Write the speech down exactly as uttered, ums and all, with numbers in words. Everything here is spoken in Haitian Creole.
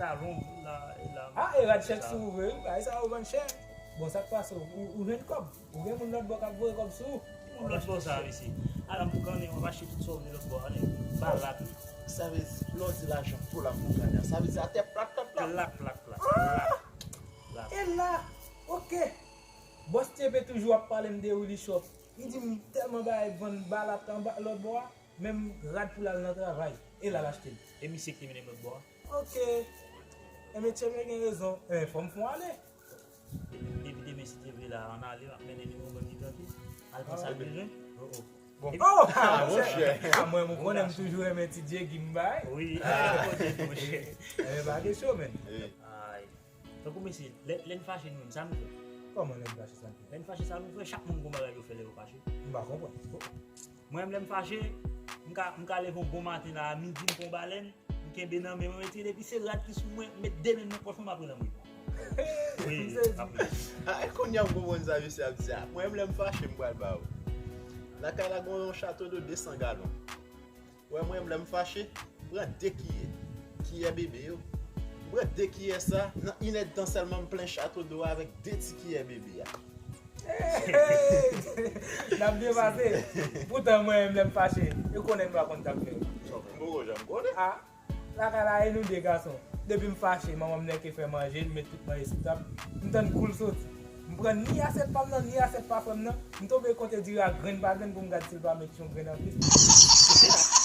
Talon la, e la. Ah, e rad chèk sou ou vre, wi. Bagay sa yo vann chè. Bon, sa k pase? Ou, ou jwenn kòb? Ou gen moun lòt bò k ap voye kòb sou ou? Ki moun lòt bò sa, mesye? Ala m pou kannen, w ap achte tout sa w vle lòt bò a, nèg. Ba la tou. Sa vle di, lè w di lajan pou la m pou kannen, sa vle di atè plat, plat, plat. Plat, plat, plat. Plat. Plat. E la, oke. Bòs T P toujou ap pale m de Willy Shop. Li di m tèlman bagay vann ba la anba lòt bò a, menm rad pou l al nan travay. E la l achte l. E misye ki te mennen m lòt bò a. Ok. Enben, Tchèbè gen rezon. Enben, fò m fè w ale. Depi demen, si Dye vle, la, ann ale, m ap mennen nou, mwen menm li trankil. Al pran sa l bezwen. Oh, oh. Bon. Oh! Ah, monchè. Ah, mwen, mwen konnen m toujou renmen ti Dye ki m bay. Wi, ah, monchè. Enben, pa kesyon, men. Ay. Tankou mesye, lè, lè n fache nou menm, sa nou fè? Kòman lè n fache, sa n fè? Lè n fache, sa nou fè? Chak moun gon bagay yo fè lè yo fache. M pa konprann. Mwen menm, lè m fache, m ka, m ka leve yon bon maten la, a midi, m pran yon balèn, m kenbe nan men mwen, mete depi se rad ki sou mwen, m met de men m nan pòch mwen, m ap rele anmwe. Wi, m sezi. Ay, kounye a m konprann sa misye ap di a. Mwen menm, lè m fache, m pral ba ou. Lakay la, gon yon chato dlo de san galon. Wè, mwen menm, lè m fache, m pran de kiyè. Kiyè bebe yo. M pran de kiyè sa, nan inèdtan sèlman, m plen chato dlo a avèk de ti kiyè bebe a. Hey! N ap byen pase. Poutan mwen menm, lè m fache, yo konnen m pa konn sa m fè. M poko janm konnen. Ah, lakay la, e nou de gason. Depi m fache, manman m nèke fè manje, l met tout manje sou tab. M tann kou l soti. M pran ni asyèt pa m nan, ni asyèt pa frè m nan. M tonbe konte diri a grenn pa grenn pou m gad si l pa met yon grenn anplis.